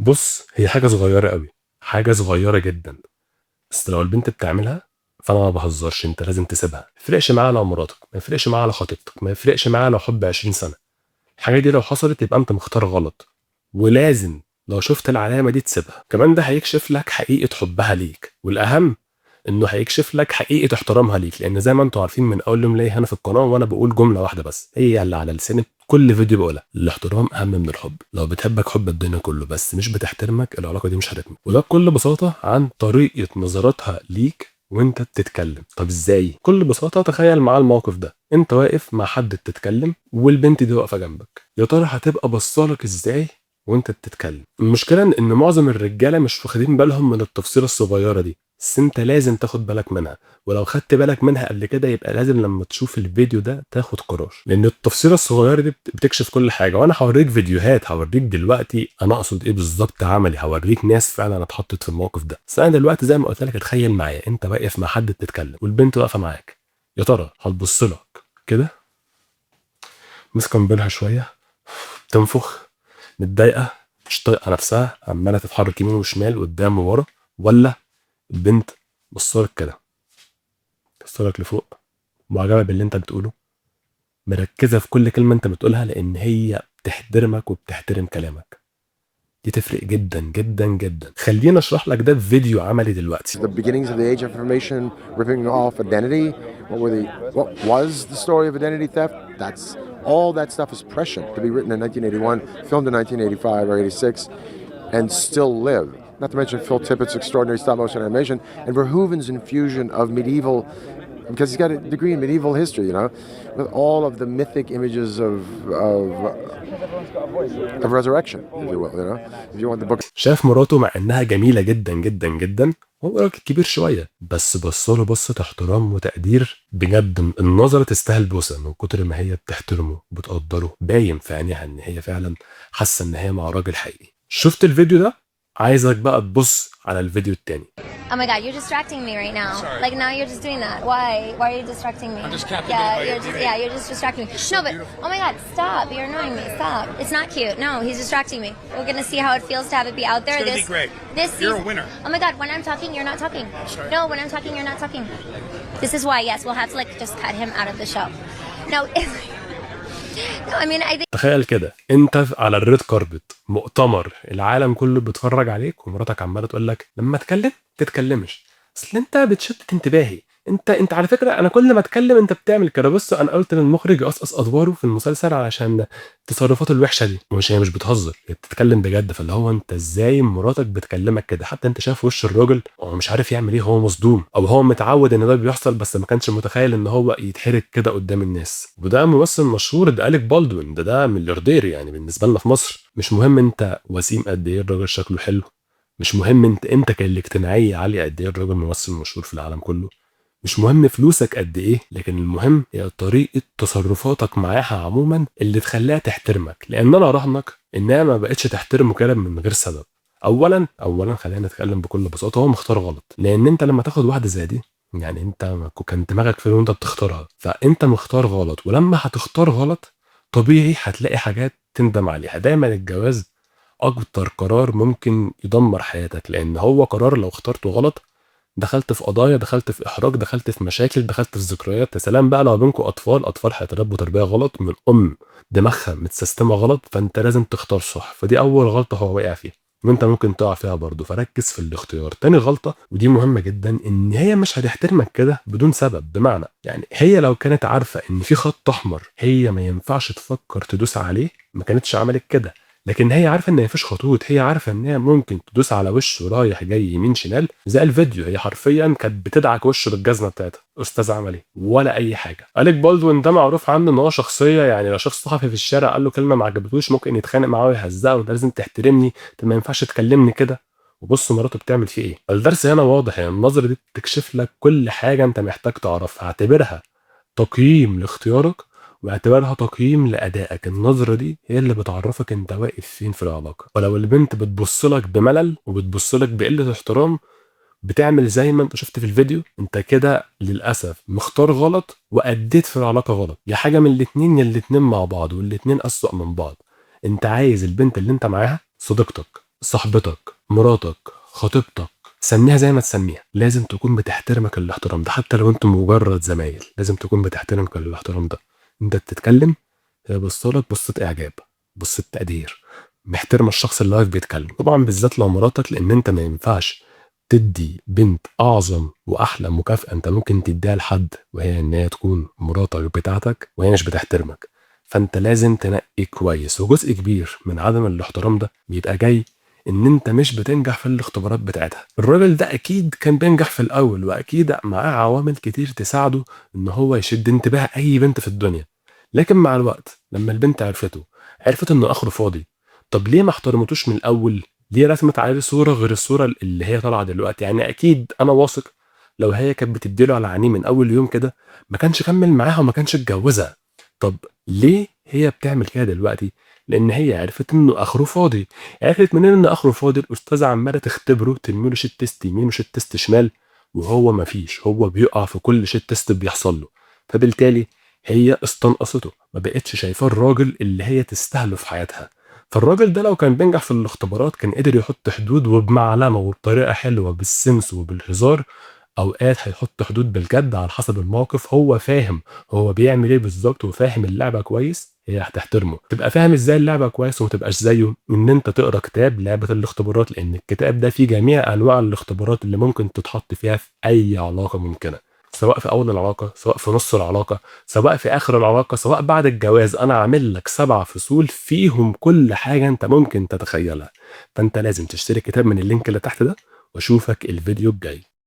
بص، هي حاجة صغيرة قوي، حاجة صغيرة جدا، بس لو البنت بتعملها فانا ما بهزرش، انت لازم تسيبها. ما يفرقش معاها لو مراتك، ما يفرقش معاها لو خطيبتك، ما يفرقش معاها لو حب 20 سنة. الحاجة دي لو حصلت يبقى انت مختار غلط، ولازم لو شفت العلامة دي تسيبها. كمان ده هيكشف لك حقيقة حبها ليك، والاهم انه هيكشف لك حقيقة احترامها ليك، لان زي ما انتم عارفين من اول يوم ليا هنا في القناة وانا بقول جملة واحدة بس هي اللي على لساني كل فيديو بقولها: الاحترام اهم من الحب. لو بتحبك حب الدنيا كله بس مش بتحترمك، العلاقة دي مش هتكمل. وده بكل بساطة عن طريقه نظراتها ليك وانت بتتكلم. طب ازاي؟ بكل بساطة تخيل معاه الموقف ده، انت واقف مع حد بتتكلم والبنت دي واقفة جنبك، يا ترى هتبقى بصالك ازاي وانت بتتكلم؟ المشكلة ان معظم الرجالة مش واخدين بالهم من التفصيله الصغيرة دي، بس انت لازم تاخد بالك منها، ولو خدت بالك منها قبل كده يبقى لازم لما تشوف الفيديو ده تاخد قرار، لان التفصيله الصغيرة دي بتكشف كل حاجة. وانا هوريك فيديوهات، هوريك دلوقتي انا اقصد ايه بالظبط عملي، هوريك ناس فعلا اتحطت في الموقف ده. بس انا دلوقتي زي ما قلت لك، اتخيل معايا انت واقف مع حد بتتكلم والبنت واقفة معاك، يا ترى هتبص لك كده ماسكه موبايلها شوية، تنفخ، متضايقة، مش طايقة نفسها، عماله تتحرك يمين وشمال قدام وورا، ولا البنت بصلك كده، بصلك لفوق، معجبه باللي انت بتقوله، مركزه في كل كلمة انت بتقولها، لان هي بتحترمك وبتحترم كلامك. دي تفرق جدا جدا جدا. خلينا اشرح لك ده في فيديو عملي دلوقتي. The beginnings of the age of information, ripping off identity. What was the story of identity theft? That's all that stuff is prescient to be written in 1981, filmed in 1985 or 86, and still live. Not to mention Phil Tippett's extraordinary stop-motion animation and Verhoeven's infusion of medieval, because he's got a degree in medieval history, with all of the mythic images of resurrection, if you will, if you want the book. شاف مراته مع انها جميلة جدا جدا جدا، هو راجل كبير شوية، بس بصله بصة احترام وتقدير بجد، النظرة تستاهل بوسه من كتر ما هي بتحترمه وبتقدره، باين في عينيها ان هي فعلا حاسه ان هي مع راجل حقيقي. شفت الفيديو ده؟ عايزك بقى تبص على الفيديو التاني. Oh my God, you're distracting me right now. Sorry. Like now you're just doing that. Why? Why are you distracting me? I'm just captivated Yeah, by your you're just beauty. yeah, you're just distracting me. You're so No, but beautiful. oh my God, stop. You're annoying me. Stop. It's not cute. No, he's distracting me. We're gonna see how it feels to have it be out there. It's gonna this be great. This You're a season. winner. Oh my God, when I'm talking, you're not talking. Sorry. No, when I'm talking, you're not talking. This is why, yes, we'll have to like just cut him out of the show. No, no, I mean I think تخيل كده انت على ال red carpet، مؤتمر، العالم كله بيتفرج عليك، ومراتك عماله تقول لك لما اتكلم تتكلمش، اصل انت بتشتت انتباهي، انت على فكرة انا كل ما اتكلم انت بتعمل كده. بص، انا قلت للمخرج يقصقص ادواره في المسلسل علشان تصرفاته الوحشة دي. مش هي مش بتهزر، هي بتتكلم بجد. فاللي هو انت ازاي مراتك بتكلمك كده؟ حتى انت شايف وش الراجل، هو مش عارف يعمل ايه، هو مصدوم، او هو متعود ان ده بيحصل بس ما كانش متخيل ان هو يتحرج كده قدام الناس. وده ممثل مشهور، ده أليك بالدوين، ده ملياردير يعني بالنسبة لنا في مصر. مش مهم انت وسيم قد ايه، الراجل شكله حلو، مش مهم انت قيمتك الاجتماعية عالية قد ايه، الراجل ممثل مشهور في العالم كله، مش مهم فلوسك قد ايه، لكن المهم هي طريقه تصرفاتك معاها عموما اللي تخليها تحترمك. لان انا اراهنك انها ما بقتش تحترمه كده من غير سبب. اولا خلينا نتكلم بكل بساطة، هو مختار غلط، لان انت لما تاخد واحدة زي دي يعني انت كان دماغك فين وانت بتختارها؟ فانت مختار غلط، ولما هتختار غلط طبيعي هتلاقي حاجات تندم عليها. دايما الجواز اكتر قرار ممكن يدمر حياتك، لان هو قرار لو اخترته غلط دخلت في قضايا، دخلت في احراج، دخلت في مشاكل، دخلت في ذكريات. يا سلام بقى لو بينكم اطفال، اطفال هيتربوا تربيه غلط من ام دماغها متسيستمه غلط، فانت لازم تختار صح. فدي اول غلطه هو وقع فيها، وانت ممكن تقع فيها برضه، فركز في الاختيار. تاني غلطه ودي مهمة جدا، ان هي مش هتحترمك كده بدون سبب. بمعنى يعني هي لو كانت عارفه ان في خط احمر هي ما ينفعش تفكر تدوس عليه ما كانتش عملت كده، لكن هي عارفه ان مفيش خطوط، هي عارفه ان هي ممكن تدوس على وشه رايح جاي يمين شمال زي الفيديو. هي حرفيا كانت بتدعك وشه بالجزمه بتاعتها. استاذ عمل ايه؟ ولا اي حاجة. أليك بالدوين ده معروف عنه ان هو شخصية يعني لو شخص صحفي في الشارع قال له كلمة ما عجبتوش ممكن يتخانق معاه ويهزقه، وانت لازم تحترمني، انت ما ينفعش تكلمني كده. وبص مراته بتعمل فيه ايه. الدرس هنا واضح، يعني النظرة دي بتكشف لك كل حاجة انت محتاج تعرفها. اعتبرها تقييم لاختيارك واعتبرها تقييم لأدائك. النظرة دي هي اللي بتعرفك انت واقف فين في العلاقة. ولو البنت بتبص لك بملل وبتبص لك بقلة احترام، بتعمل زي ما انت شفت في الفيديو، انت كده للأسف مختار غلط وأديت في العلاقة غلط. يا حاجة من الاتنين يا الاتنين مع بعض، والاتنين أسوأ من بعض. انت عايز البنت اللي انت معاها صديقتك، صاحبتك، مراتك، خطيبتك، سميها زي ما تسميها، لازم تكون بتحترمك الاحترام ده، حتى لو انتم مجرد زمايل لازم تكون بتحترمك الاحترام ده. انت بتتكلم هي بصلك بصة اعجاب، بصة تقدير، محترمة الشخص اللي واقف بيتكلم. طبعا بالذات لو مراتك، لان انت ما ينفعش تدي بنت اعظم واحلى مكافأة انت ممكن تديها لحد، وهي ان هي تكون مراتك بتاعتك وهي مش بتحترمك. فانت لازم تنقي كويس. وجزء كبير من عدم الاحترام ده بيبقى جاي ان انت مش بتنجح في الاختبارات بتاعتها. الراجل ده اكيد كان بينجح في الاول، واكيد معاه عوامل كتير تساعده ان هو يشد انتباه اي بنت في الدنيا، لكن مع الوقت لما البنت عرفته، عرفت انه اخره فاضي. طب ليه ما احترمتوش من الاول؟ ليه رسمت عليه صوره غير الصورة اللي هي طالعه دلوقتي؟ يعني اكيد انا واثق لو هي كانت بتديله على عينيه من اول يوم كده ما كانش كمل معاها وما كانش اتجوزها. طب ليه هي بتعمل كده دلوقتي؟ لان هي عرفت انه اخره فاضي. عرفت منين ان اخره فاضي؟ الاستاذة عماله تختبره، ترمي له shit test يمين و shit test شمال، وهو ما فيش، هو بيقع في كل shit test بيحصل له. فبالتالي هي استنقصته، ما بقتش شايفاه الراجل اللي هي تستاهله في حياتها. فالراجل ده لو كان بينجح في الاختبارات كان قدر يحط حدود، وبمعلمه وبطريقة حلوة، بال sense وبالهزار. اوقات هيحط حدود بالجد على حسب الموقف، هو فاهم هو بيعمل ايه بالظبط وفاهم اللعبة كويس، هي هتحترمه. تبقى فاهم ازاي اللعبة كويس وما تبقاش زيه، ان انت تقرا كتاب لعبه الاختبارات، لان الكتاب ده فيه جميع انواع الاختبارات اللي ممكن تتحط فيها في اي علاقة ممكنة، سواء في اول العلاقة، سواء في نص العلاقة، سواء في اخر العلاقة، سواء بعد الجواز. انا عامل لك 7 فصول فيهم كل حاجة انت ممكن تتخيلها. فانت لازم تشتري كتاب من ال link اللي تحت ده، واشوفك الفيديو الجاي.